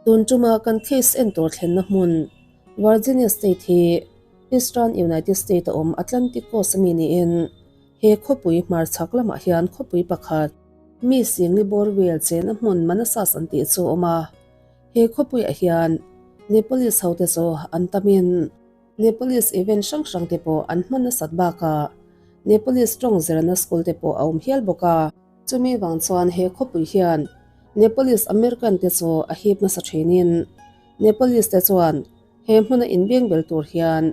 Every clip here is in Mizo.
Tun tuma kan case en tur thlenna hmun Virginia State hi Eastern United State a awm Atlantic Coast ami niin he khawpui hmar chhak lamah hian khawpui pakhat mi singli bawr vel chenna hmun Manassas an tih chu a awm a. He khawpuiah hian Nepalese hote chu an tamin Nepalese event hrang hrang te pawh an hman nasat bakah Nepalese tawng zirna school te pawh a awm hial bawk a. Chumi vang chuan he khawpui hian Nepalese American te chu a hip nasa thinin Nepalese te chuan he hmuna inbeng bel tur hian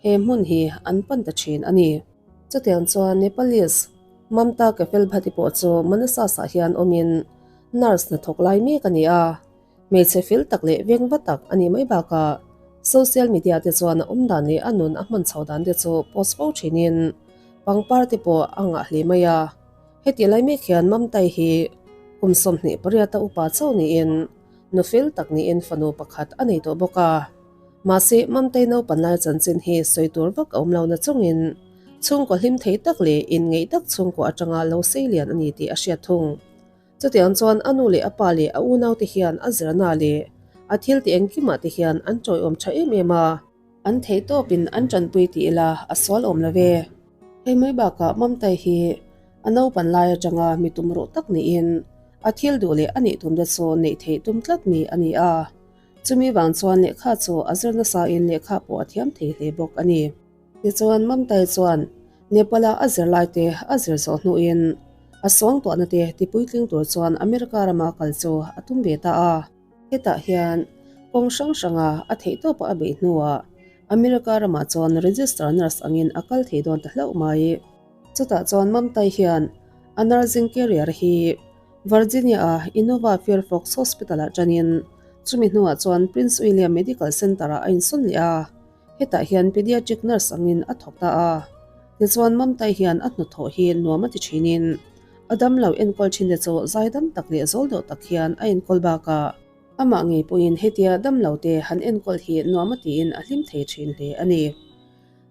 he hmun hi an pan ta thin a ni. Chutiang chuan Nepalese Mamta Kefelbhati pawh chu Manassas-ah hian awmin nurse hnathawk lai mek a ni a. Hmeichhe fel tak leh veng va tak a nih mai bakah social media te chuan a awm dan leh a nun a hman chho dan te chu post fo thinin pangpar te pawh a ngah hle mai a. Heti lai mek hian Mamtai hi kum 28 a upa chauh niin nu fel tak niin fanu pakhat a nei tawh bawk a. Mahse Mamtai naupan lai chanchin hi sawi tur vak a awm lo na chungin chhungkaw hlim thei tak leh inngeih tak chhungkaw atanga lo sei lian a ni tih a hriat thung. Chutiang chuan a nu leh a pa leh a unaute hian a zirna leh a thil tih engkimah te hian an tawiawm tha em em a. An theih tawpin an tanpui tih ila a sual awm lo ve. Hei mai bakah Mamtai hi a naupan lai atanga mi tum ruh tak niin a thil duh leh a nih tum te chu neih theih tum tlat mi a ni a. Chumi vang chuan lehkha chu a zir nasain lehkha pawh a thiam thei hle bawk a ni. Tichuan Mamtai chuan Nepal-a a zirlaite a zir zawh hnuin a suangtuahna te tipuitling tur chuan America rama kal chu a tum ve ta a. Hetah hian kawng hrang hranga a theihtawpa a beih hnuah America ramah chuan register nurse angin a kal thei dawn ta hlauh mai. Chutah chuan Mamtai hian a nursing career hi Virginia-a Inova Fairfax Hospital-ah tanin chumi hnuah chuan Prince William Medical Center-ah a insawn leh a. Hetah hian pediatric nurse angin a thawk ta a, tichuan Mamtai hian a hnathawh hi nuam a ti thinin a damlo enkawl thinte chu zaidam tak leh zawl deuh tak hian a enkawl bakah amah ngei pawhin hetia damlo te han enkawl hi nuam a tiin a hlim thei thin hle a ni.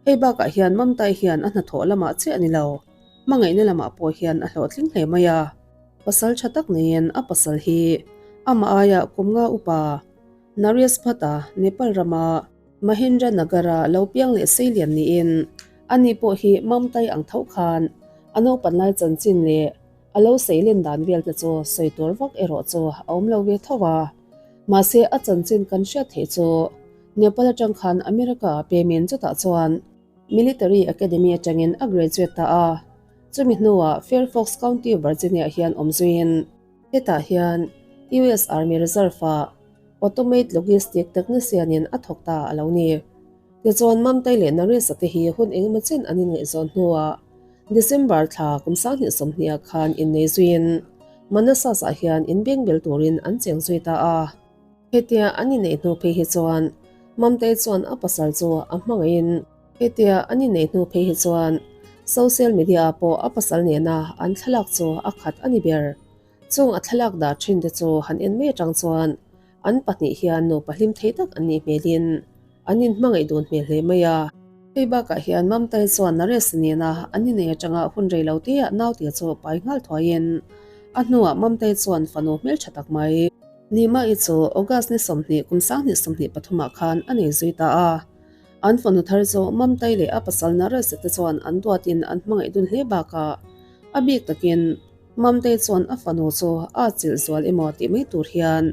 Hei bakah hian Mamtai hian a hnathawh lamah chiah a ni lo, hmangaihna lamah pawh hian a hlawhtling hle mai a, pasal tha tak neiin a pasal hi amah aia kum nga upa Naresh Bhatt-a Nepal rama Mahendra Nagar-a lo piang leh seilian niin ani pawh hi Mamtai ang tho khan a naupan lai chanchin leh a lo seilen dan vel te chu sawi tur vak erawh chu a awm lo ve tho a. Mahse a chanchin kan hriat theih chu Nepal atang khan America-ah pemin chutah chuan Military Academy atangin a graduate ta a. Chumi hnuah Fairfax County, Virginia hian awm zuiin hetah hian US Army Reserve-ah Automate Logistic Technician-in a thawk ta a lo ni. Tichuan Mamtai leh Naresa te hi hun engemaw chen an inngaihzawn hnuah December thla kum 2020 ah khan innei zuiin Manassas-ah hian inbengbel turin an cheng zui ta a. Hetia an inneih hnu phei hi chuan Mamtai chuan a pasal chu a hmangaihin hetia an inneih hnu phei hi chuan social media-ah pawh a pasal nena an thlalak chu a khat a ni ber. Chung a thlalak dah thin te chu han en mai atang chuan an pahnih hian nupa hlim thei tak an nih hmelin an inhmangaih dun hmel hle mai a. Hei bakah hian Mamtai chuan Naresh nena an inei atanga hun rei lo te ah naute chu pai nghal thuaiin a hnuah Mamtai chuan fanu hmeltha tak mai Nima-i chu August ni 20 kum 2023 ah khan a nei zui ta a. An fanu thar chu Mamtai leh a pasal Naresh te chuan an duatin an hmangaih dun hle bakah a bik takin Mamtei chuan a fanu chu a chilh zual emaw tih mai tur hian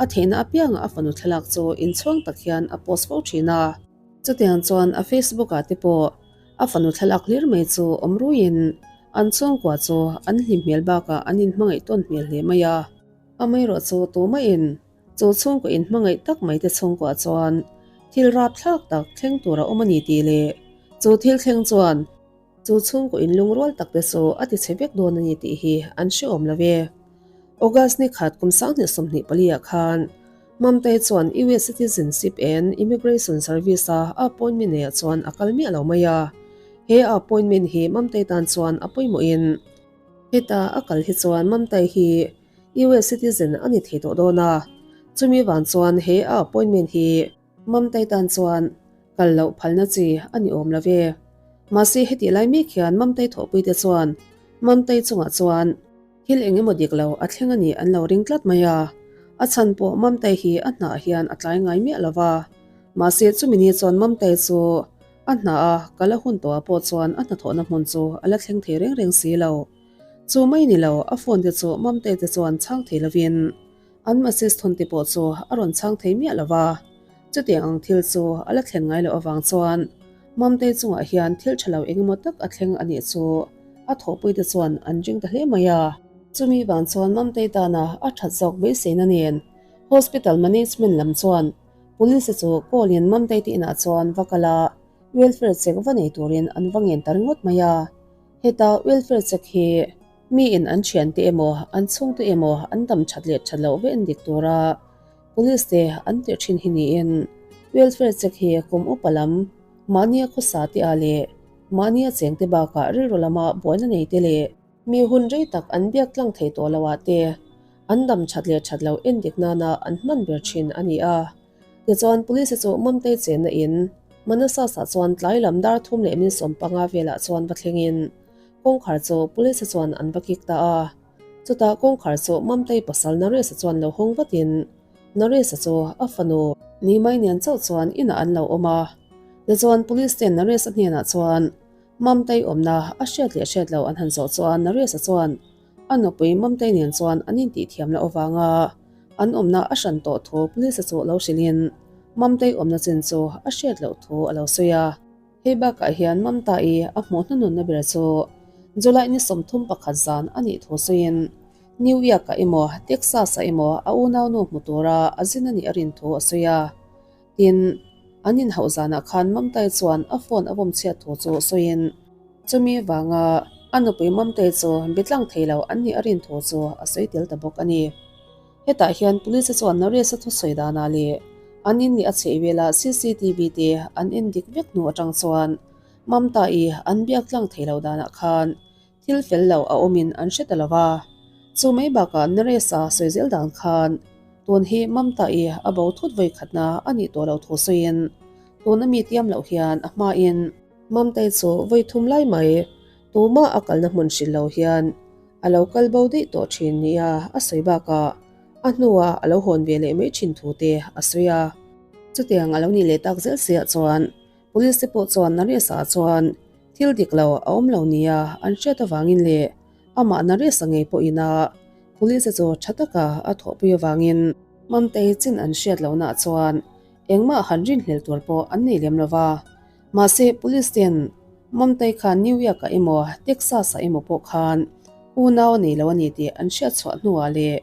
a theihna apiangah a fanu thlalak chu inchhuang tak hian a post fo thin a. Chutiang chuan a Facebook ah te pawh a fanu thlalak hlir mai chu awm ruiin an chhungkua chu an hlim hmel bakah an inhmangaih tawn hmel hle mai a. Amaherawh chu tumahin chu chhungkaw inhmangaih tak mai te chhungkua chuan thil rapthlak tak thleng tur a awm a ni tih leh chu thil thleng chuan Chu chhungkaw inlungrual tak te chu a ti chhe vek dawn a ni tih hi an hre awm lo e. August ni khat kum 2024 ah khan Mamtai chuan US Citizenship and Immigration Service a appointment nei ah chuan a kal miah lo mai a. He appointment hi Mamtai tan chuan a pawimawhin heta a kal hi chuan Mamtai hi US citizen a ni thei tawh dawn a. Chumi vang chuan he a appointment hi Mamtai tan chuan kal loh phalna chi a ni awm lo ve. Mahse hetih lai mek hian Mamtai thawhpuite chuan Mamtai chungah chuan thil eng emaw dik lo a thleng a nih an lo ring tlat mai a. A chhan pawh Mamtei hi a hnah hian a tlai ngai miah lo va. Mahse chumi ni chuan Mamtei chu a hnah a kal a hun tawhah pawh chuan a hnathawhna hmun chu a la thleng thei reng reng si lo. Chu mai ni lo, a phone te chu Mamtei te chuan chhang thei lovin an message thawn te pawh chu a rawn chhang thei miah lo va. Chutiang ang thil chu a la thlen ngai loh avang chuan Mamtei chungah hian thil tha lo eng emaw tak a thleng a nih chu a thawhpui te chuan an ring ta hle mai a. Chumi vang chuan Mamtei tana a that zawk beiseina nen Hospital Management lam chuan Police te chu call in Mamtei te inah chuan va kal a, welfare check va nei turin an va ngen ta ringawt mai a. Heta welfare check hi mi in an thiante emaw an chhungte emaw an dam that leh that loh ve en dik tura Police te an tirh thin hi niin welfare check hi kum upa lam mahnia khawsa te ah leh mahnia chengte bakah rilru lama buaina nei te leh Mi hun rei tak an biak tlang thei tawh lo ah te an dam that leh that loh en dik nana an hman ber thin a ni a. Tichuan Police chu Mamtei chenna in Manassas ah chuan tlai lam dar thum leh min 15 velah chuan va thleng in kawngkhar chu Police chuan an va kik ta a. Chutah kawngkhar chu Mamtei pasal Naresh-a chuan lo hawng vat in Naresh-a chu a fanu ni mai nen chauh chuan inah an lo awm a. Tichuan Police ten Naresh-a hnenah chuan Mamtei awmna a hriat leh hriat lo an han zawh chuan Naresh-a chuan a nupui Mamtei nen chuan an intih thiam loh avanga an awmna a hran tawh thu Police-a chu lo hrilhin Mamtei awmna chin chu a hriat loh thu a lo sawi a. Hei bakah hian Mamta-i a hmuh hnununna ber chu July ni 31 zan a nih thu sawiin New York-ah emaw Texas-ah emaw a unaunu hmu tura a zin a nih a rin thu a sawi a. Tin, an inhauh zanah khan Mamtai chuan a phone a vawm chhiat thu chu sawiin, chumi vanga a nupui Mamtei chu bitlang thei lo an nih a rin thu chu a sawi tel ta bawk a ni. Hetah hian Police chuan Naresh-a thusawi danah leh an in leh a chheh vela cctv te an en dik vek hnu atang chuan Mamta-i an biak tlang thei lo danah khan Thil fel lo a awmin an hre ta lo va. Chu mai bakah Naresh-a sawi zel dan khan tun hi Mamta-i a bo thut vawi khatna a nih tawh loh thu sawiin tuna mi tiam loh hian a hmain Mamtei chu vawi thum lai mai tumah a kalna hmun hrilh lo hian a lo kal bo daih tawh thin nia a sawi bakah a hnuah a lo hawn ve leh mai thin thu te a sawi a. Chutiang a lo nih leh tak zel siah chuan Police te pawh chuan Naresh-a chuan Thil dik lo a awm lo nia an hriat avangin leh amah Naresh-a ngei pawhin a Police chu tha taka a thawhpui avangin Mamtei chin an hriat lohna chuan engmah han rinhlel tur pawh an nei lem lo va. Mahse Police ten Mamtei kha New York-ah emaw Texas-ah emaw pawh khan unau a nei lo a ni tih an hriat chhuah hnuah leh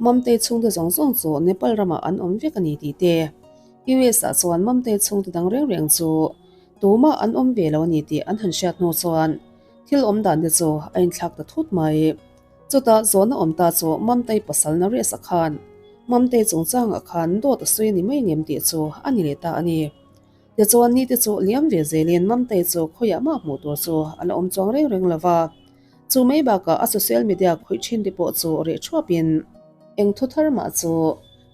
Mamtei chhungte zawng zawng chu Nepal ramah an awm vek a ni tih te US-ah chuan Mamtei chhungte dang reng reng chu Tumah an awm ve lo a ni tih an han hriat hnu chuan thil awm dan te chu a inthlak ta thut mai. Chutah zawhna awm ta chu Mamtei pasal Naresh-a khan Mamtei chungchangah khan dawt a sawi a ni mai ngem tih chu a ni leh ta a ni. Tichuan ni te chu liam ve zelin Mamtei chu khawiah mah hmuh tur chu a la awm chuang reng reng lo va. Chu mai bakah a social media khawih thin te pawh chu reh thuapin eng thu thar mah chu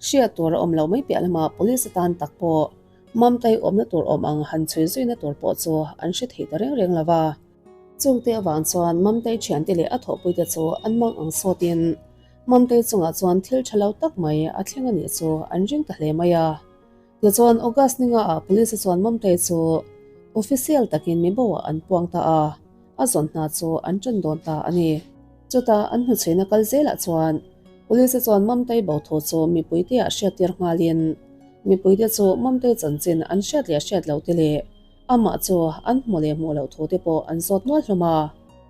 hriat tur a awm lo mai piah lamah police atan tak pawh Mamtei awmna tur awm ang han chhui zuina tur pawh chu an hre thei ta reng reng lo va. Chungte avang chuan Mamtei thiante leh a thawhpuite chu an mang ang sawtin Mamtei chungah chuan thil tha lo tak mai a thleng a nih chu an ring ta hle mai a. Tichuan August ni nga ah Police chuan Mamtei chu official takin mi bo ah an puang ta a, a zawn hna chu an tan dawn ta a ni. Chutah an hnuchhuina kal zelah chuan Police chuan Mamtei bo thu chu mipuite ah hriattir nghalin Mipuite chu Mamtei chanchin an hriat leh hriat loh te leh amah chu an hmu leh hmuh loh thu te pawh an zawt nual hlawm a.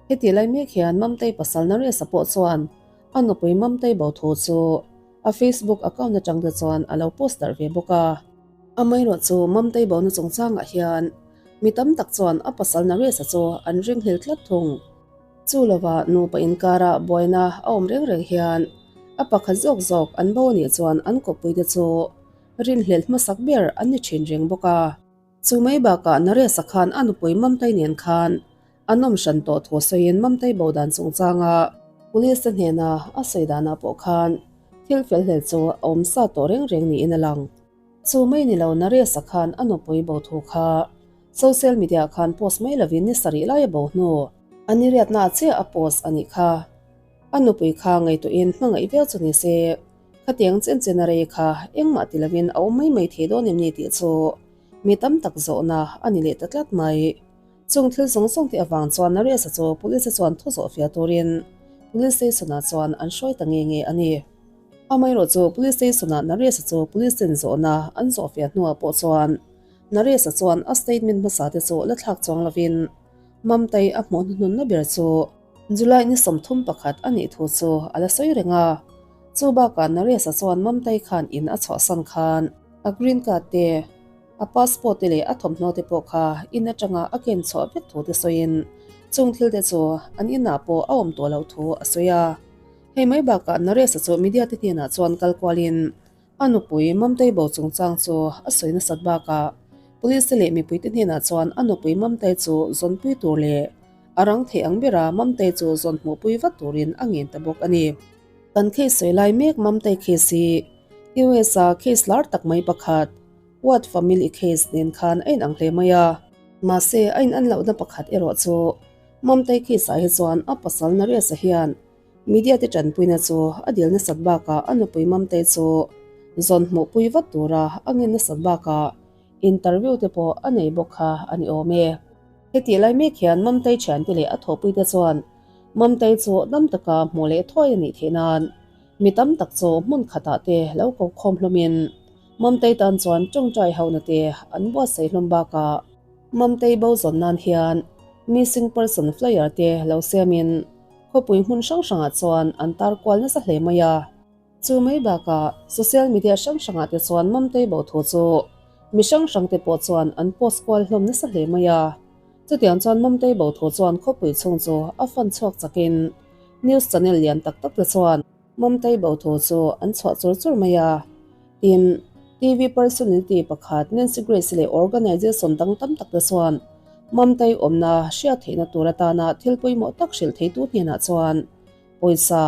Heti lai mek hian Mamtei pasal Naresh-a pawh chuan a nupui Mamtei bo thu chu a Facebook account atang te chuan a lo post darh ve bawk a. Amaherawh chu Mamtei bona chungchangah hian mi tam tak chuan a pasal Naresh-a chu an ringhlel tlat thung. Chu lova nupa inkara buaina a awm reng reng hian a pakhat zawk zawk an bo anih chuan an kawppuite chu rinhlelh hmasak ber an ni thin reng bawk a. Chu mai bakah Naresh-a khan a nupui Mamtai nen khan an awm hran tawh thu sawiin Mamtai bo dan chungchanga Police te hnena a sawi danah pawh khan thil felhlel chu a awm sa tawh reng reng niin a lang. Chu mai ni lo Naresh-a khan a nupui bo thu kha Social media khan post mai lovin ni sarih lai a bo hnu. A ni riatna chiah a post a nih kha. A nupui kha ngaihtuahin hmangaih viau chu ni se. Khatiang chen chen a rei kha engmah ti lovin a awm mai mai thei dawn em ni tih chu mi tam tak zawhna a ni leh ta tlat mai. Chung thil zawng zawng te avang chuan Naresh-a chu police-a chuan thu zawh fiah turin police station-ah chuan an hruai ta nge nge a ni. Amaherawh chu police station-ah Naresh-a chu police ten zawhna an zawh fiah hnuah pawh chuan Naresh-a chuan a statement hmasa te chu la thlak chuang lovin Mamtai a hmuh hnuhnunna ber chu July ni 31 a nih thu chu a la sawi reng a. Chu bakah Naresh-a chuan Mamtai khan in a chhuahsan khan a green card te, a passport te leh a thawmhnaw te pawh kha in atanga a ken chhuah vek thu te sawiin chung thil te chu an inah pawh a awm tawh loh thu a sawi a. Hei mai bakah Naresh-a chu media te hnenah chuan kal kualin a nupui Mamtai bo chungchang chu a sawi nasat bakah police te leh mipui te hnenah chuan a nupui Mamtai chu zawnpui tur leh a rang theih ang bera Mamtai chu zawn hmuhpui vat turin a ngen ta bawk a ni. Kan case sawi lai mek Mamtai case hi US-a case lar tak mai pakhat Watt family case nen khan a inang hle mai a. Mahse a inan lohna pakhat erawh chu Mamtai case ah hi chuan a pasal Naresh-a hian media te tanpuina chu a dil nasat bakah a nupui Mamtai chu zawn hmuhpui vat tura a ngen nasat bakah interview te pawh a nei bawk kha a ni awm e. Hetih lai mek hian Mamtai thiante leh a thawhpuite chuan Mamtai chu dam taka hmuh leh thuai a nih theih nan mi tam tak chu hmun khatah te lo ko khawm hlawmin Mamtai tan chuan tawngtai hona te an buatsaih hlawm bakah Mamtai bo zawn nan hian missing person flyer te lo siamin khawpui hmun hrang hrangah chuan an tar kual nasa hle mai a. Chu mai bakah social media hrang hrangah te chuan Mamtai bo thu chu mi hrang hrang te pawh chuan an post kual hlawm nasa hle mai a. Chutiang chuan Mamtai bo thu chuan khawpui chhung chu a fan chhuak chakin news channel lian tak tak te chuan Mamtai bo thu chu an chhuah chur chur mai a. Tin, TV personality pakhat Nancy Grace leh organization dang tam tak te chuan Mamtai awmna hriat theihna tur atana thil pawimawh tak hrilh theitu hnenah chuan pawisa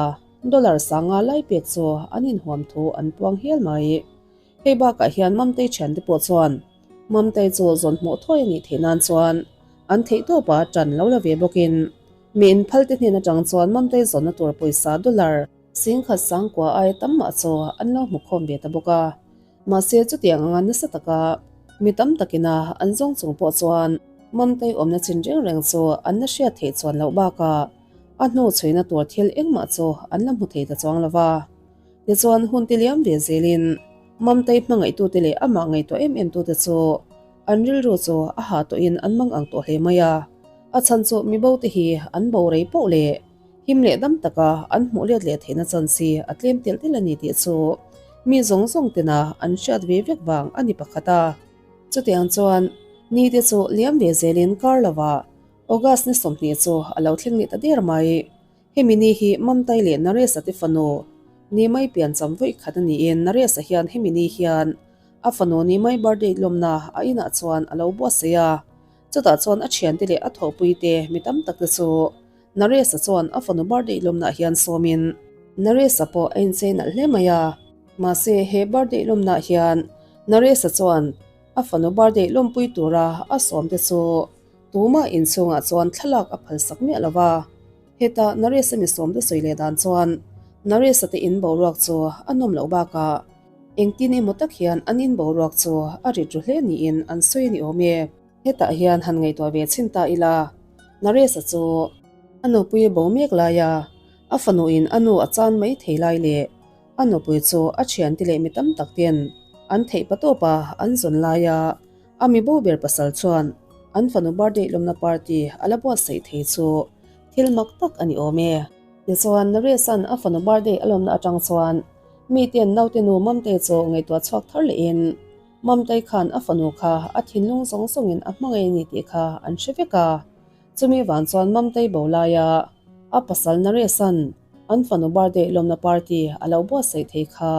dollar sanga lai pek chu an inhuam thu an puang hial mai. Hei bakah hian Mamtei thiante pawh chuan Mamtei chu zawn hmuh thawi a nih theih nan chuan an theih tawpa tan lo la ve bawkin mi inphalte hnen atang chuan Mamtei zawnna tur pawisa dollar singkhat sangkua aia tam mah chu an lo hmu khawm ve ta bawk a. Mahse chutiang anga nasa taka mi tam takina an zawng chung pawh chuan Mamtei awmna chin reng reng chu an la hriat theih chuan loh bakah a hnu chhuina tur thil engmah chu an la hmu thei ta chuang lo va. Tichuan hun ti liam ve zelin Mamtei hmangaihtute leh amah ngaihtuah em em tute chu an rilru chu a hah tawhin an mang ang tawh hle mai a. A chhan chu mibo te hi an bo rei poh leh him leh dam taka an hmuh let leh theihna chance hi a tlem telh telh a ni tih chu mi zawng zawng tena an hriat ve vek vang a ni pakhat a. Chutiang chuan ni te chu liam ve zelin kar lovah August ni 20 chu a lo thleng leh ta der mai. Hemi ni hi Mamtai leh Naresh-a te fanu Nimai piancham vawi khat a niin Naresh-a hian hemi ni hian a fanu Nimai birthday lawmna a inah chuan a lo buatsaih a. Chutah chuan a thiante leh a thawhpuite mi tam tak te chu Naresh-a chuan a fanu birthday lawmnaah hian sawmin Naresh-a pawh a inchei nalh hle mai a. Mahse he birthday lawmnaah hian Naresh-a chuan a fanu birthday lawmpui tura a sawmte chu Tumah inchhungah chuan thlalak a phalsak miah lo va, heta Naresh-a mi sawmte sawi leh dan chuan Naresh-a te in boruak chu a nawm loh bakah engtin emaw tak hian an in boruak chu a rit ru hle niin an sawi a ni awm e. Hetah hian han ngaihtuah ve chhin ta ila, Naresh-a chu a nupui a bo mek laia a fanuin a nu a chan mai thei lai leh a nupui chu a thiante leh mi tam tak ten an theih patawpa an zawn laia A mi bo ber pasal chuan an fanu birthday lawmna party a la buatsaih thei chu thil mak tak a ni awm e. Tichuan, Naresh-a'n a fanu birthday a lawmna atang chuan mite'n naute nu Mamtei chu ngaihtuah chhuak thar lehin Mamtei khan a fanu kha a thinlung zawng zawngin a hmangaih a ni tih kha an hre vek a. Chumi vang chuan Mamtei bo laia a pasal Naresh-a'n an fanu birthday lawmna party a lo buatsaih thei kha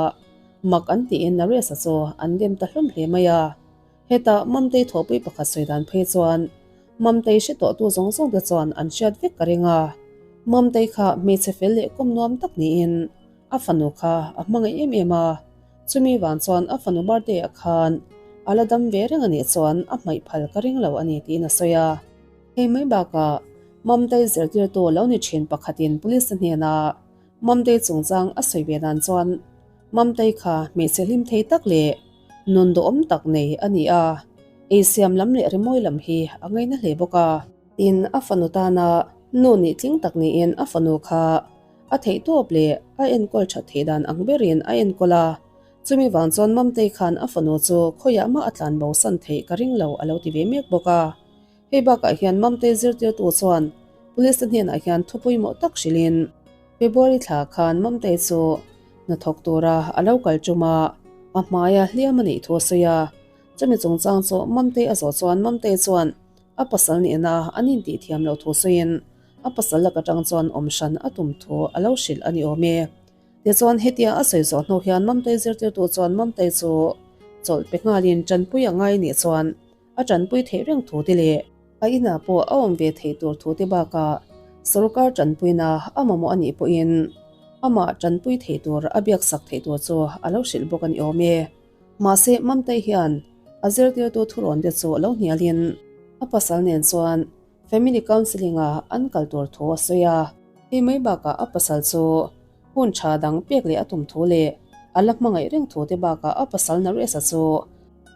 Mak an tiin Naresh-a chu an dem ta hlawm hle mai a. Hetah Mamtei thawhpui pakhat sawi dan phei chuan Mamtei hre tawhtu zawng zawng te chuan an hriat vek ka ring a. Mamtei kha hmeichhe fel leh kawm nuam tak niin a fanu kha a hmangaih em em a. Chumi vang chuan a fanu birthday-ah khan a la dam ve reng a nih chuan a hmaih phal ka ring lo a ni tiin a sawi a. Hei mai bakah Mamtei zirtirtu lo ni thin pakhatin police hnenah Mamtei chungchang a sawi ve dan chuan. Mamtei kha hmeichhe hlim thei tak leh nun duhawm tak nei a ni a, eisiam lam leh rimawi lam hi a ngaina hle bawk a. Tin, a fanu tana nu nih tling tak niin a fanu kha a theihtawp leh a enkawl that theih dan ang berin a enkawl a, chumi vang chuan Mamtei khan a fanu chu khawiah mah a tlan bo san theih ka ring lo a lo ti ve mek bawk a. Hei bakah hian Mamtei zirtirtu chuan Police te hnenah hian thu pawimawh tak hrilhin February thla khan Mamtei chu hnathawk tura a lo kal tum a, a hmaia hliam a neih thu a sawi a. Chumi chungchang chu Mamtei a zawh chuan Mamtei chuan a pasal nihna an intih thiam loh thu sawiin a pasal lak atang chuan awm hran a tum thu a lo hrilh a ni awm e. Tichuan hetia a sawi zawh hnu hian Mamtei zirtirtu chuan Mamtei chu chawlh pe nghalin tanpui a ngai nih chuan a tanpui theih reng thu te leh a inah pawh a awm ve theih tur thu te bakah sorkar tanpuina a mamawh a nih pawhin amah tanpui thei tur a biaksak theih tur chu a lo hrilh bawk a ni awm e. Mahse Mamtei hian a zirtirtu thurawn te chu lo hnialin a pasal nen chuan Family Counselling a an kal tur thu a sawi a. Hei mai bakah a pasal chu hun tha dang pek leh a tum thu leh a la hmangaih reng thu te bakah a pasal Naresh-a chu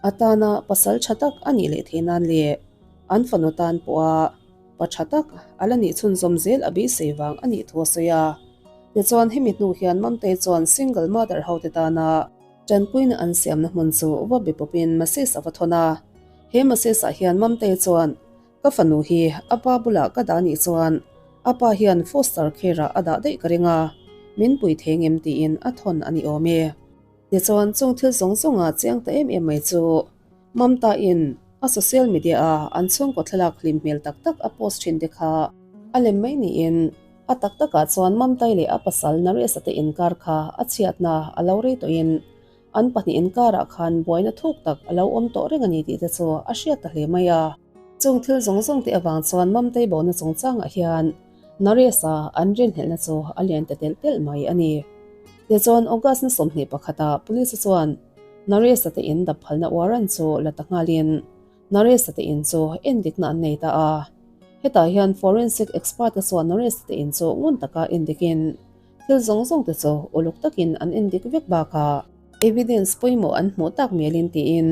a tana pasal tha tak a nih leh theih nan leh an fanu tan pawha pa tha tak a la nih chhunzawm zel a beisei vang a nih thu a sawi a. Tichuan hemi hnu hian Mamtei chuan single mother ho te tana tanpuina an siamna hmun chu va be pawpin message a va thawn a. He message ah hian Mamtei chuan Ka fanu hi a pa bulah ka dah nih chuan a pa hian foster care ah a dah daih ka ring a, min pui thei ngem tiin a thawn a ni awm e. Tichuan chung thil zawng zawng a chiang ta em em mai chu Mamta in a social media a an chhungkaw thlalak hlim hmel tak tak a post thin te kha a lem mai niin a tak takah chuan Mamtai leh a pasal Naresh-a te inkar kha a chhiatna a lo rei tawhin an pahnih inkarah khan buaina thuk tak a lo awm tawh reng a ni tih te chu a hriat ta hle mai a. Chung thil zawng zawng te avang chuan Mamtei bona chungchangah hian Naresh-a an rinhlelhna chu a lian ta telh telh mai a ni. Tichuan August ni 21 ah Police chuan Naresh-a te in dap phalna warrant chu la ta nghalin Naresh-a te in chu endikna an nei ta a. Hetah hian forensic expert te chuan Naresh-a te in chu ngun taka endikin thil zawng zawng te chu uluk takin an endik vek bakah evidence pawimawh an hmuh tak melin tiin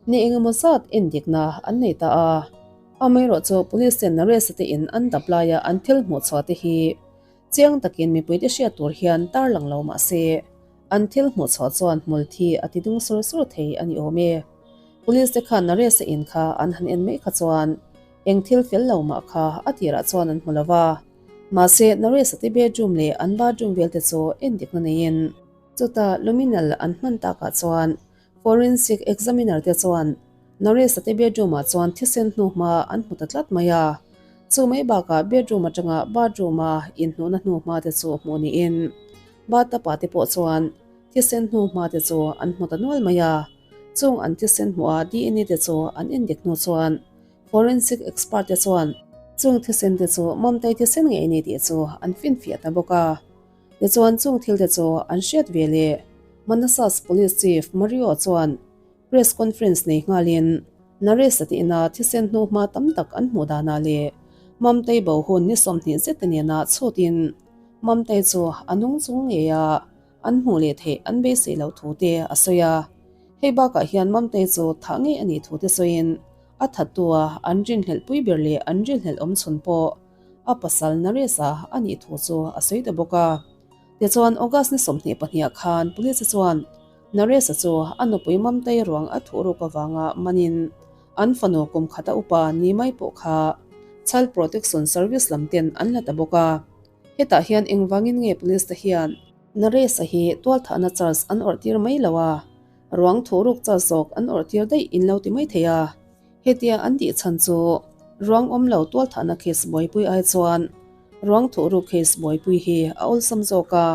Ni engemaw zat endikna an nei ta a, amaherawh chu Police ten Naresh-a te in an dap laia an thil hmuh chhuah te hi chiang takin mipuite hriat tur hian tarlang lo mah se, an thil hmuh chhuah chuan hmul thi a ti dung sur sur thei a ni awm e. Police te khan Naresh-a in kha an han en mai kha chuan eng thil fel lo mah kha a tirah chuan an hmu lo va, mahse Naresh-a te bedroom leh an bathroom vel te chu endikna neiin chutah luminal an hman takah chuan Forensic examiner te chuan Naresh-a te bedroom-ah chuan thisen hnuhma an hmu ta tlat mai a. Chu mai bakah bedroom atanga bathroom-a inhnuhna hnuhma te chu hmuh niin bathtub-ah te pawh chuan thisen hnuhma te chu an hmu ta nual mai a. Chung an thisen hmuha DNA te chu an endik hnu chuan forensic expert te chuan chung thisen te chu Mamtei thisen ngei a ni tih chu an finfiah ta bawk a. Tichuan chung thil te chu an hriat ve leh Manassas Police Chief Mario chuan press conference nei nghalin Naresh-a tihna thisen hnuhma tam tak an hmuh danah leh Mamtei bo hun ni 20 zet te nena chhutin Mamtei chu a nung chung ngei a an hmuh leh theih an beisei loh thu te a sawi a. Hei bakah hian Mamtei chu thah ngei a nih thu te sawiin a thattua an rinhlelh pui ber leh an rinhlelh awm chhun pawh a pasal Naresh-a a nih thu chu a sawi ta bawk a. Tichuan, August ni 22 khan Police chuan Naresh-a chu a nupui Mamtei ruang a thuh ruk avanga manin an fanu kum khata upa ni mai pawh kha Child Protection Service lam ten an la ta bawk a. Hetah hian engvangin nge Police te hian Naresh-a hi tualthahna charge an awrh tir mai lo a, ruang thuh ruk charge zawk an awrh tir daih in lo ti mai thei a. Hetia an tih chhan chu ruang awm lo tualthahna case buaipui ai chuan ruang thuhruk case buaipui hi a awlsam zawk a,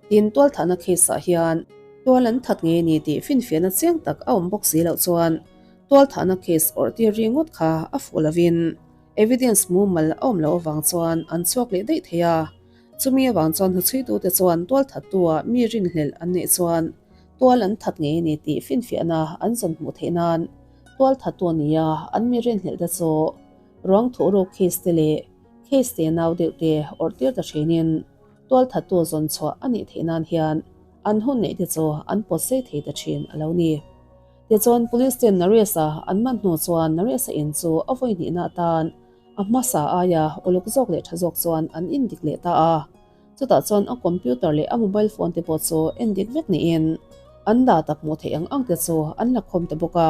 tin tualthahna case ah hian tual an that ngei ni tih finfiahna chiang tak a awm bawk si loh chuan tualthahna case awrh tir ri ngawt kha a fuh lovin evidence mumal a awm loh avang chuan an chhuak leh daih thei a, chumi avang chuan hnuchhuitute chuan tualthattu-ah mi rinhlelh an neih chuan tual an that ngei ni tih finfiahna an zawn hmuh theih nan Tualthattu a ni a, an mi rinhlelh te chu ruang thuhruk case te leh case te nau deuh te awrh tir ta thinin tualthattu zawn chhuah a nih theih nan hian an hun neih te chu an pawt sei thei ta thin a lo ni. Tichuan Police ten Naresh-a an man hnu chuan Naresh-a in chu a vawi hnihna atan a hmasa aia uluk zawk leh tha zawk chuan an indik leh ta a. Chutah chuan a computer leh a mobile phone te pawh chu endik vek niin an data hmuh theih ang ang te chu an la khawm ta bawk a.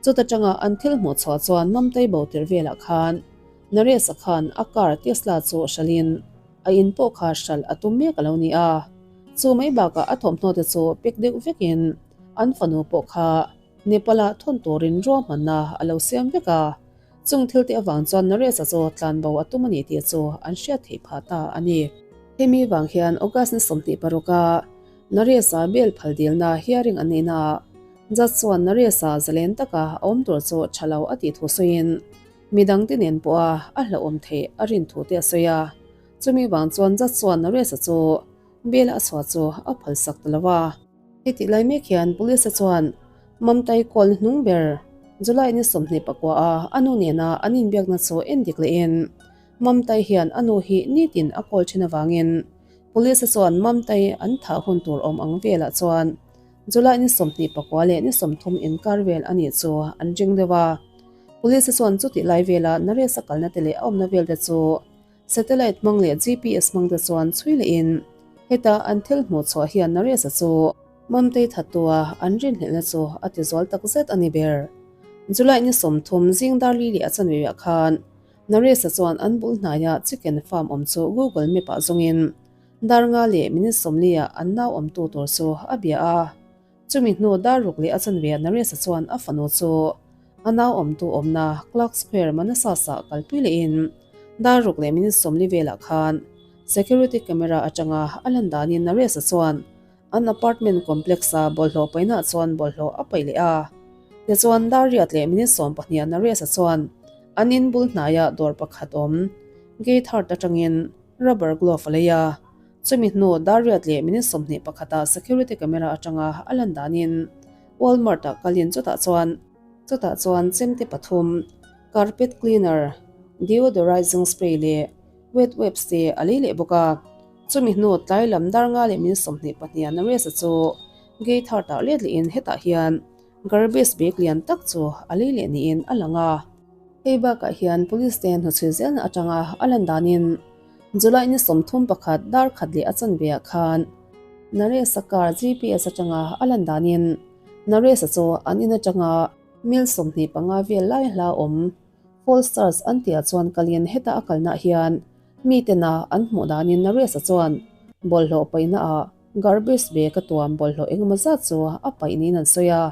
Chuta tanga an thil hmuh chhuah chuan Mamtei bo tirh velah khan Naresh-a khan a car Tesla chu hralhin a in pawh kha hralh a tum mek a lo ni a. Chu mai bakah a thawmhnaw te chu pek deuh vekin an fanu pawh kha Nepal-ah thawn turin ruahmanna a lo siam vek a. Chung thil te avang chuan Naresh-a chu tlanbo a tum a ni tih chu an hriat theih phah ta a ni. Hemi vang hian August ni 26 a Naresh-a bail phal dilna hearing an neihnaah Judge chuan Naresh-a zalen taka a awm tur chu tha lo a tih thu sawiin midangte nen pawha a hlauhawm theih a rin thu te a sawi a. Chumi vang chuan Judge chuan Naresh-a chu bail a chhuah chu a phalsak ta lo a. Hetih lai mek hian Police-a chuan Mamtai kawl hnung ber July ni 29 a a nu nena an inbiakna chu en dik lehin Mamtai hian a nu hi nitin a kawl thin avangin Police-a chuan Mamtai an thah hun tur awm ang velah chuan July ni 29 leh ni 30 inkar vel a nih chu an ring deuh a. Police-a chuan chutih lai vela Naresh-a kalna te leh a awmna vel te chu Satellite hmang leh GPS hmang te chuan chhui lehin heta an thil hmuh chhuah hian Naresh-a chu Mamtei thattua an rinhlelhna chu a ti zual tak zet a ni ber. July ni 30 zing dar li leh a chanveah khan Naresh-a chuan an bul hnaia chicken farm awm chu Google Map-ah zawngin dar nga leh minute 40 ah an nau awmtu tur chu a bia a. Chumi hnu dar ruk leh a chanveah Naresh-a chuan a fanu chu a nau awmtu awmna Clark Square Manassas-ah kalpui lehin dar ruk leh minute 40 velah khan security camera atanga a lan danin Naresh-a chuan an apartment complex-a bawlhhlawh paihnaah chuan bawlhhlawh a paih leh a. Tichuan dar riat leh minute 12 ah Naresh-a chuan an in bul hnaia dawr pakhat awm gate hart atangin rubber glove a lei a. Chumi hnu dar riat leh minute 21 ah security camera atanga a lan danin Walmart ah kalin chutah chuan chutah chuan chemte pathum, carpet cleaner, deodorizing spray leh wet wipes te a lei leh bawk a. Chumi hnu tlai lam dar nga leh minute 22 ah Naresh-a chu gate hart ah let lehin hetah hian garbage bag lian tak chu a lei leh niin a lang a. Hei bakah hian police te hnuchhui zelna atanga a lan danin July ni 31 dar khat leh a chanveah khan Naresh-a car GPS atanga a lan danin Naresh-a chu an in atanga mil 25 vel lai hla awm False Church an tihah chuan kalin heta a kalnaah hian mi tena an hmuh danin Naresh-a chuan bawlhhlawh paihnaah garbage bag a tuam bawlhhlawh engemaw zat chu a paih niin an sawi a.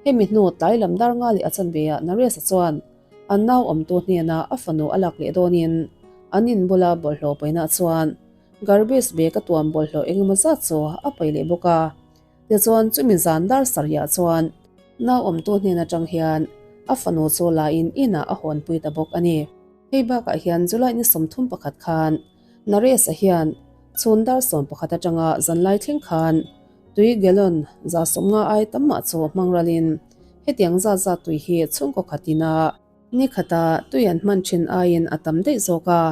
Hemi hnu tlai lam dar nga leh a chanveah Naresh-a chuan an nau awmtu hnena a fanu a lak leh dawnin an in bula bawlhhlawh paihnaah chuan garbage bag a tuam bawlhhlawh engemaw zat chu a paih leh bawk a. Tichuan chumi zan dar sarihah chuan nau awmtu hnen atang hian a fanu chu lain inah a hawnpui ta bawk a ni. Hei bakah hian July ni 31 khan Naresh-a hian chhun dar 11 atanga zanlai thleng khan tui gallon 150 ai tam mah chu hmang ralin hetiang zat zat tui hi chhungkaw khatina ni khata tui an hman thin aiin a tam daih zawk a.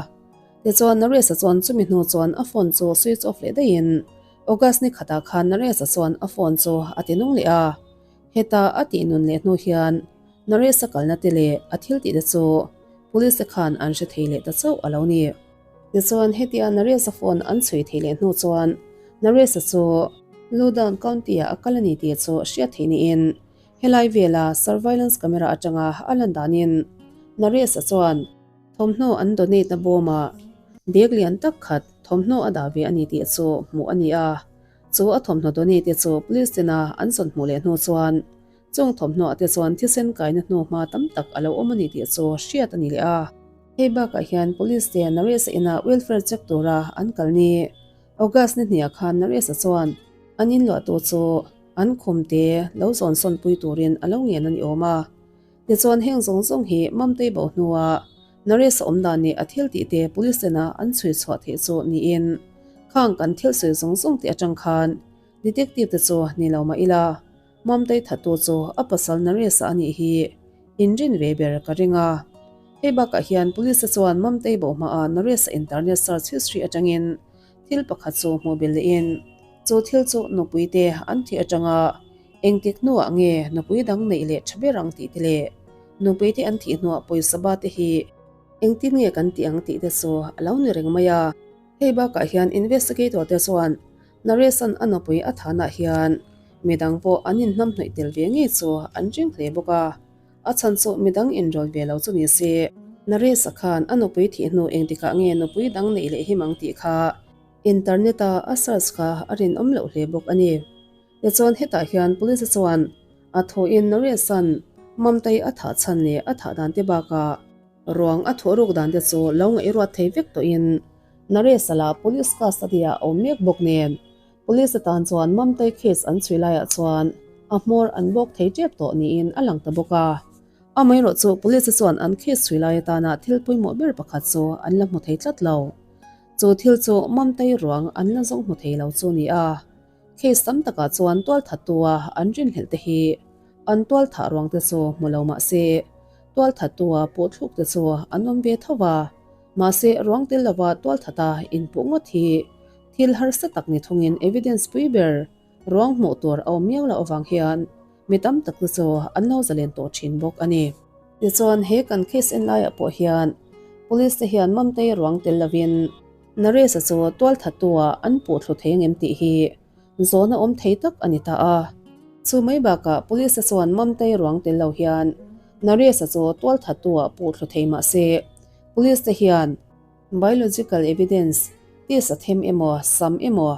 Tichuan Naresh-a chuan chumi hnu chuan a phone chu switch off leh daihin August ni khatah khan Naresh-a chuan a phone chu a ti nung leh a. Heta a tih nun leh hnu hian Naresh-a kalna te leh a thil tih te chu police te khan an hre thei leh ta chauh a lo ni. Tichuan hetia Naresh-a phone an chhui thei leh hnu chuan Naresh-a chu Loudoun County-ah a kal a ni tih chu hriat theih niin helai vela surveillance camera atanga a lan danin Naresh-a chuan thawmhnaw an donate na bawmah bag lian tak khat thawmhnaw a dah ve a ni tih chu hmuh a ni a. Chu a thawmhnaw donate te chu police tena an zawn hmuh leh hnu chuan chung thawmhnaw ah te chuan thisen kaina hnu hma tam tak a lo awm a ni tih chu hriat a ni leh a. Hei bakah hian police te Naresh-a inah welfare check tura an kal ni. August ni hniah khan Naresh-a chuan an inluahtu chu an khum te lo zawn sawn pui turin a lo ngen a ni awm a. Tichuan heng zawng zawng hi Mamtei bo hnua Naresh-a awm dan nih a thil tih te police tena an chhui chhuah theih chu niin khang kan thil sawi zawng zawng tih atang khan detective te chu ni lo mah ila Mamtei thattu chu a pasal Naresh-a a nih hi inrin ve ber ka ring a. Hei bakah hian police te chuan Mamtei bo hmaah Naresh-a internet search history atangin thil pakhat chu hmuh belh lehin. Chu thil chu nupui te an thih atanga engtik hnuah nge nupui dang neih leh tha ber ang tih te leh nupui te an thih hnuah pawisa ba te hi engtin nge kan tih ang tih te chu a lo ni reng mai a. Hei bakah hian investigator te chuan Naresh-a'n a nupui a thanah hian midang pawh an inhnamhnawih tel ve ngei chu an ring hle bawk a. A chhan chu midang inrawl ve lo chu ni se. Naresh-a khan a nupui thih hnu engtikah nge nupui dang neih leh him ang tih kha internet-a a search kha a rinawm loh hle bawk a ni. Tichuan hetah hian police chuan a thawhin Naresh-a'n Mamtai a thah chhan leh a thah dan te bakah ruang a thawh ruk dan te chu lo ngaihruat thei vek tawhin Naresh-a lah police custody-ah a awm mek bawk nen police atan chuan Mamtai case an chhui laiah chuan a hmawr an bawk thei tep tawh niin a lang ta bawk a. Amaherawh chu police chuan an case chhui lai atana thil pawimawh ber pakhat chu an la hmu thei tlat lo. Chu thil chu Mamtai ruang an la zawng hmu thei lo chu ni a. Case tam takah chuan tualthattua an rinhlelh te hi an tualthah ruang te chu hmu lo mah se, tualthattua puhthluk te chu an awm ve tho va. Mahse, ruang tel lova tualthata inpuh ngawt hi thil harsa tak ni thungin evidence pui ber ruang hmuh tur a awm miau loh avang hian mi tam tak te chu an lo zalen tawh thin bawk a ni. Tichuan, he kan case en laiah pawh hian police te hian Mamtei ruang tel lovin Naresh-a chu tualthattu-ah an puh thlu thei angem tih hi zawhna awm thei tak a ni ta a. Chu mai bakah police-a chuan Mamtei ruang tel lo hian Naresh-a chu tualthattu-ah puh thlu thei mah se police te hian biological evidence tisa them emaw sam emaw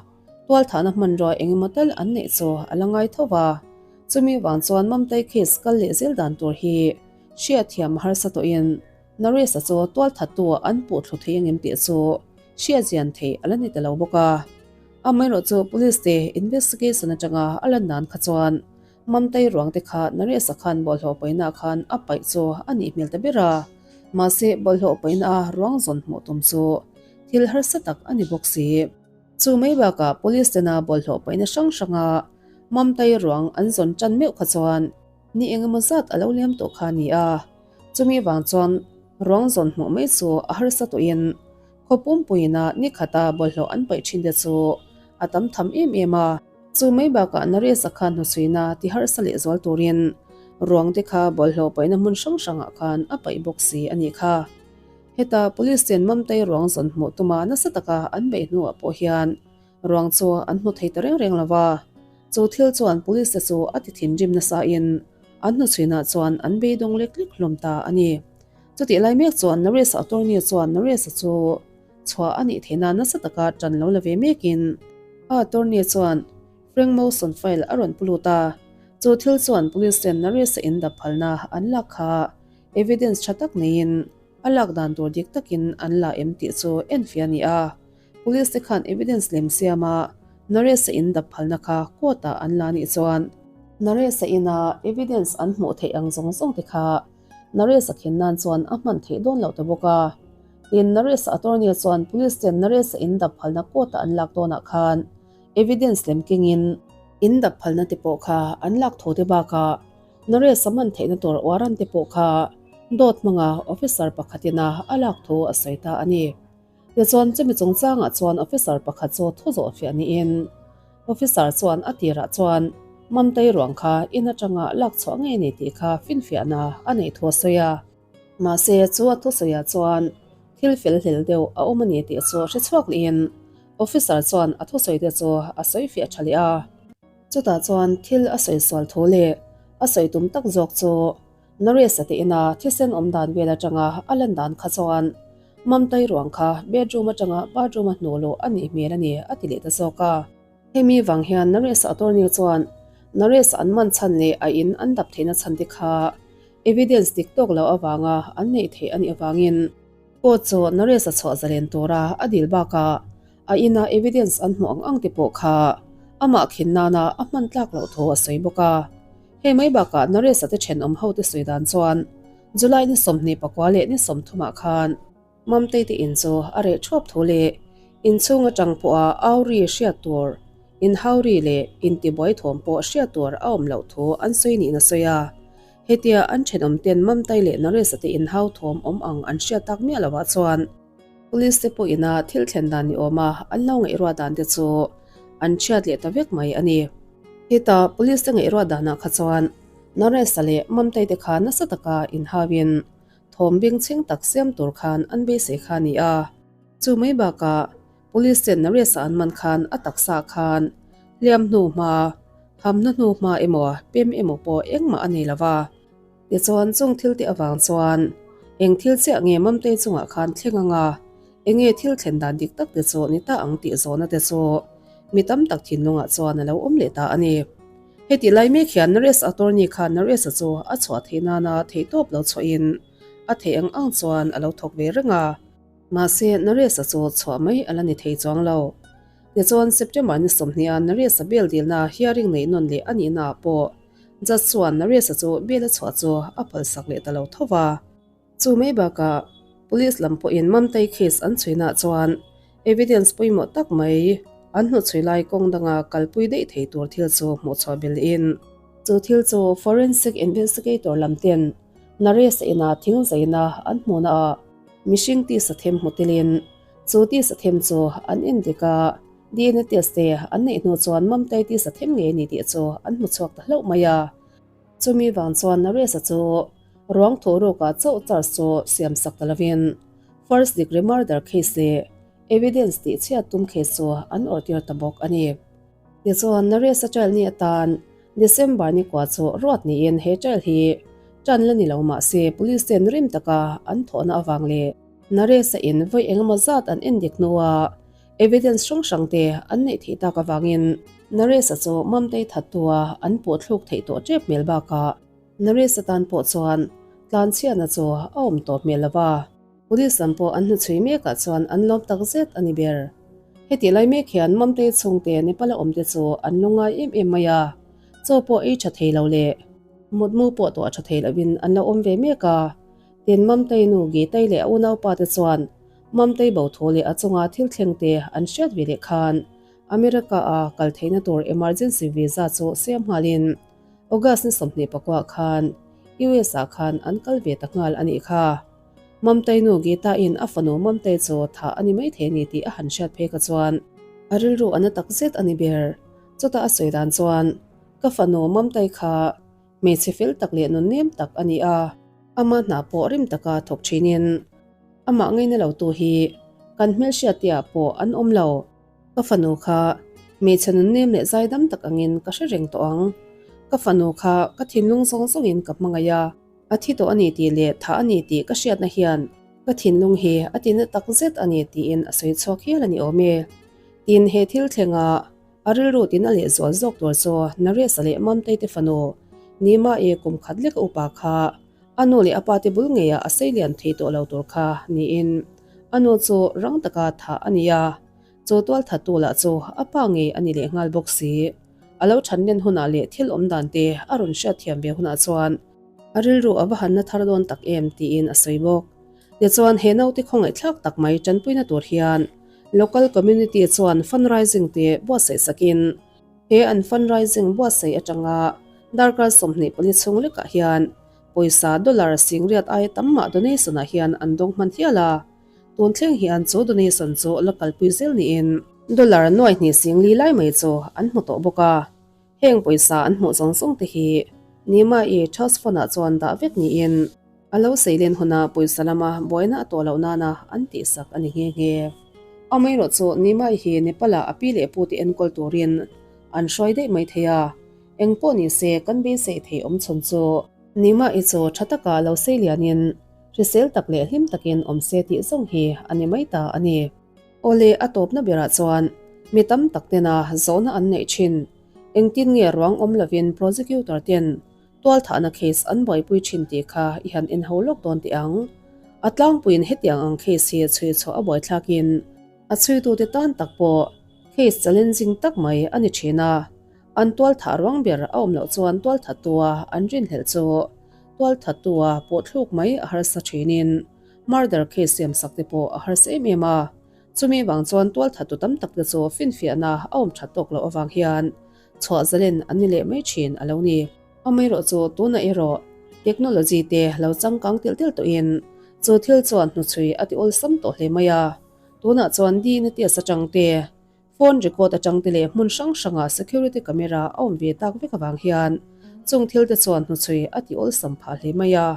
tualthahna hmanrua eng emaw tal an neih chu a la ngai tho va. Chumi vang chuan Mamtei case kal leh zel dan tur hi hriatthiam a harsa tawhin Naresh-a chu tualthattu an puh thlu thei angem tih chu hriatzian theih a la ni ta lo bawk a. Amaherawh chu police te investigation atanga a lan dan kha chuan Mamtei ruang te kha Naresh-a khan bawlhhlawh paihna khan a paih chu a nih hmel ta ber a. Mahse bawlhhlawh paihna a ruang zawn hmuh tum chu thil harsa tak a ni bawk si. Chu mai bakah police tena bawlhhlawh paihna hrang hranga Mamtei ruang an zawn tan meuh kha chuan ni engemaw zat a lo liam tawh kha a ni a. Chumi vang chuan ruang zawn hmuh mai chu a harsa tawhin khaw pumpuiina ni khata bawlhhlawh an paih thin te chu a tam tham em em a. Chu mai bakah Naresh-a khan hnuchhuina ti harsa leh zual turin ruang te kha bawlhhlawh paihna hmun hrang hrangah khan a paih bawk si a nih kha. Heta Police ten Mamtei ruang zawn hmuh tuma nasa taka an beih hnuah pawh hian ruang chu an hmu thei ta reng reng lo va. Chu thil chuan Police te chu a ti thinrim nasain An hnuchhuinah chuan an beidawng lek lek hlawm ta a ni. Chutih lai mek chuan Naresh-a attorney chuan Naresh-a chu chhuah a nih theihna nasa taka tan lo la ve mekin a attorney chuan Frank Mawson file a rawn pu lut a. Chu thil chuan police ten Naresh-a in dap phalna an lak kha evidence tha tak neiin a lak dan tur dik takin an la em tih chu enfiah a ni a. Police te khan evidence lem siam a Naresh-a in dap phalna kha court-ah an la nih chuan Naresh-a ina evidence an hmuh theih ang zawng zawng te kha Naresh-a khen nan chuan a hman theih dawn loh ta bawk a. Tin, Naresh-a attorney chuan police ten Naresh-a in dap phalna court-ah an lak dawnah khan evidence lem kengin in dap phalna te pawh kha an lak tho te bakah Naresh-a man theihna tur warrant te pawh kha dawt hmanga officer pakhatina a lak thu a sawi ta a ni. Tichuan chumi chungchangah chuan officer pakhat chu thu zawh fiah niin officer chuan a tirah chuan Mamtei ruang kha in atanga lak chhuah ngei a ni tih kha finfiahna a neih thu a sawi a. Mahse chu a thusawiah chuan thil fel hlel deuh a awm a ni tih chu hre chhuak lehin officer chuan a thusawi te chu a sawi fiah tha leh a. Chutah chuan thil a sawi sual thu leh a sawi tum tak zawk chu Naresh-a te ina thisen awm dan vel atanga a lan dan kha chuan Mamtai ruang kha bedroom atanga bathroom a hnuh luh a nih hmel a ni a ti leh ta zawk a. Hemi vang hian Naresh-a attorney chuan Naresh-a an man chhan leh a in an dap theihna chhan te kha evidence dik tawk loh avanga an neih theih a nih avangin court chu Naresh-a chhuah zalen tura a dil bakah a ina evidence an hmuh ang ang te pawh kha amah khin nana a hman tlak loh thu a sawi bawk a. Hei mai bakah Naresh-a te thenawm hote sawi dan chuan July ni 24 leh ni 30 ah khan Mamtei te in chu a reh thuap thu leh inchhung atang pawha auri hriat tur, inhauri leh intibuai thawm pawh hriat tur a awm loh thu an sawi niin a sawi a. Hetia an thenawm ten Mamtei leh Naresh-a te inhau thawm awm ang an hriat tak miah loh ah chuan Police te pawh ina thil thlen dan ni awma an lo ngaihruah dan te chu an chhiat leh ta vek mai a ni. Heta police te ngaihruat danah kha chuan Naresh-a leh Mamtei te kha nasa taka inhauin thawm bengchheng tak siam tur khan an beisei kha a ni a. Chu mai bakah Police ten Naresh-a an man khan a taksa khan hliam hnu hma, hamna hnu hma emaw pem emaw pawh engmah a nei lo va. Tichuan chung thil te avang chuan eng thil chiah nge Mamtei chungah khan thleng anga enge thil thlen dan dik tak te chu ni ta ang tih zawhna te chu mi tam tak thinlungah chuan a lo awm leh ta a ni. Heti lai mek hian Naresh attorney khan Naresh-a chu a chhuah theih nana theihtawp lo chhuahin a theih ang ang chuan a lo thawk ve reng a. Mahse, Naresh-a chu chhuah mai a la ni thei chuang lo. Tichuan, September ni 20 a Naresh-a bail dilna hearing neih nawn leh a nihnaah pawh judge chuan Naresh-a chu bail a chhuah chu a phalsak leh ta lo tho va. Chu mai bakah, police lam pawhin Mamtai case an chhuinaah chuan evidence pawimawh tak mai an hnuchhui lai kawng danga kalpui daih thei tur thil chu hmuhchhuah belhin, chu thil chu forensic investigator lam ten Naresh-a ina thing zaina an hmuhnaah mihring tisa them hmu telin chu tisa them chu an en dik a, DNA test te an neih hnu chuan Mamtai tisa them ngei a ni tih chu an hmu chhuak ta hlauh mai a. Chumi vang chuan Naresh-a chu ruang thaw rukah chauh charge chu siam sak ta lovin first degree murder case leh evidence tih chhiat tum case chu an awrhtir ta bawk a ni. Tichuan Naresh-a trial ni atan December ni kua chu ruat niin he trial hi tan la ni lo mah se police ten rim taka an thawhna avang leh Naresh-a in vawi engemaw zat an en dik hnua evidence hrang hrang te an neih theih tak avangin Naresh-a chu Mamtei thattua an puh thluk theih tawh tep hmel bakah Naresh-a tan pawh chuan tlanchhiatna chu a awm tawh hmel lo va. Police lam pawh an hnuchhui mekah chuan an lawm tak zet a ni ber. Hetih lai mek hian Mamtei chhungte Nepal-a awmte chu an lu ngai em em mai a, chaw pawh ei tha thei lo leh mutmu pawh tuah tha thei lovin an lo awm ve mek a. Tin, Mamtei nu Gitei leh a unaupa te chuan Mamtei bo thu leh a chunga thil thlengte an hriat ve leh khan America-a kal theihna tur emergency visa chu siam nghalin August ni 24 khan US-ah khan an kal ve ta nghal a nih kha. Mamtei nu Gita in a fanu Mamtei chu thah a ni maithei a ni tih a han hriat phei kha chuan a rilru a na tak zet a ni ber. Chutah a sawi dan chuan, Ka fanu Mamtei kha hmeichhe fel tak leh nunnem tak a ni a, ama hna pawh rim taka thawk thinin amah ngaina lo tu hi kan hmelhriatteah pawh an awm lo. Ka fanu kha hmeichhe nunnem leh zaidam tak angin ka hre reng tawh ang. Ka fanu kha ka thinlung zawng zawngin ka hmangaih a. A thi tawh a ni tih leh thah a ni tih ka hriatna hian ka thinlung hi a tina tak zet a ni tiin a sawi chhuak hial a ni awm e. Tin, he thil thlenga a rilru tina leh zual zawk tur chu Naresh-a leh Mamtei te fanu Nima-i kum khat lek a upa kha a nu leh a pa te bul ngeiah a sei lian thei tawh lo tur kha niin a nu chu rang taka thah a ni a, chu tualthattu lah chu a pa ngei a ni leh nghal bawk si. A lo thanlen hunah leh thil awm dan te a rawn hriatthiam ve hunah chuan A rilru a va han na thar dawn tak em tiin a sawi bawk. Tichuan he naute khawngaihthlak tak mai tanpuina tur hian local community chuan fundraising te buatsaih sakin he an fundraising buatsaih atanga darkar 24 chhung lekah hian pawisa dollar singriat aia tam mah donation ah hian an dawng hman hial a. Tun thleng hian chu donation chu la kalpui zel niin dollar nuai hnih singli lai mai chu an hmu tawh bawk a. Heng pawisa an hmuh zawng zawng te hi Nima-i trust fund-ah chuan dah vek niin a lo seilen huna pawisa lama buaina a tawh loh nana an tihsak a ni nghe nghe. Amaherawh chu Nima-i hi Nepal-ah a pi leh pute enkawl turin an hruai daih mai thei a, eng pawh ni se kan beisei thei awm chhun chu Nima-i chu tha taka lo seilianin hrisel tak leh hlim takin awm se tih zawng hi a ni mai ta a ni. Awle, a tawpna berah chuan mi tam tak tena zawhna an neih thin. Engtin nge ruang awm lovin prosecutor ten tualthahna case an buaipui thin tih kha i han en ho lawk dawn teh ang. A tlangpuiin hetiang ang case hi chhui chhuah a buaithlakin a chhuitute tan tak pawh case challenging tak mai a ni thin a. An tualthah ruang ber a awm loh chuan tualthattua an rinhlelh chu tualthattua pawhthluk mai a harsa thinin Murder case siam sak te pawh a harsa em em a, chumi vang chuan tualthattu tam tak te chu finfiahna a awm that tawk loh avang hian chhuah zalen an ni leh mai thin a lo ni. Amaherawh chu tunah erawh technology te lo changkang telh telh tawhin chu thil chuan hnuchhui a ti awlsam tawh hle mai a, tunah chuan DNA test atang te. Phone record atang te leh hmun hrang hranga security camera a awm ve tak vek avang hian chung thil te chuan hnuchhui a ti awlsam phah hle mai a.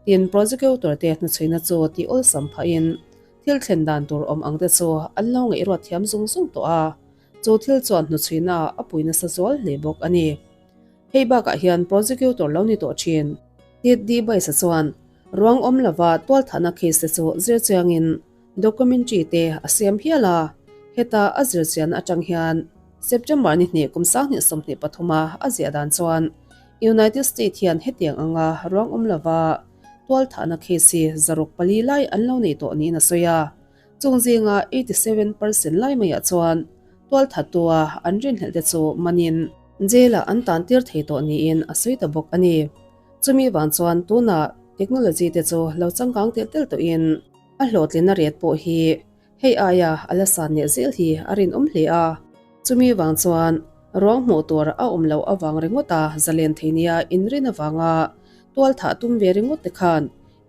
Tin, prosecutor te hnuchhuina chu ti awlsam phahin thil thlen dan tur awm ang te chu an lo ngaihruat thiam zung zung tawh a, chu thil chuan hnuchhuina a pui nasa zual hle bawk a ni. Hei bakah hian prosecutor lo ni tawh thin. Ted D. Baisa chuan ruang awm lova tualthahna case te chu zir chiangin documentary te a siam hial a, heta a zir chian atang hian September ni hnih kum 2023 a a ziah dan chuan United State hian hetiang anga ruang awm lova tualthahna case hi 4 lai an lo nei tawh niin a sawi a, chung zinga 87% lai maiah chuan tualthattua an rinhlelh te chu manin jail-ah an tan tir thei tawh niin a sawi ta bawk a ni. Chumi vang chuan tunah technology te chu lo changkang telh telh tawhin a hlawhtlinna ret pawh hi hei aia a la san leh zel hi a rinawm hle a. Chumi vang chuan ruang hmuh tur a awm loh avang ringawta zalen thei nia inrin avanga tual thah tum ve ringawt te khan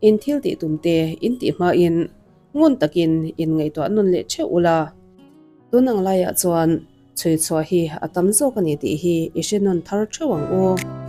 in thil tih tum te in tih hmain ngun takin in ngaihtuah nawn leh theuh ula. Tun ang laiah chuan chhui chhuah hi a tam zawk a ni tih hi i hre nawn thar theuh ang u.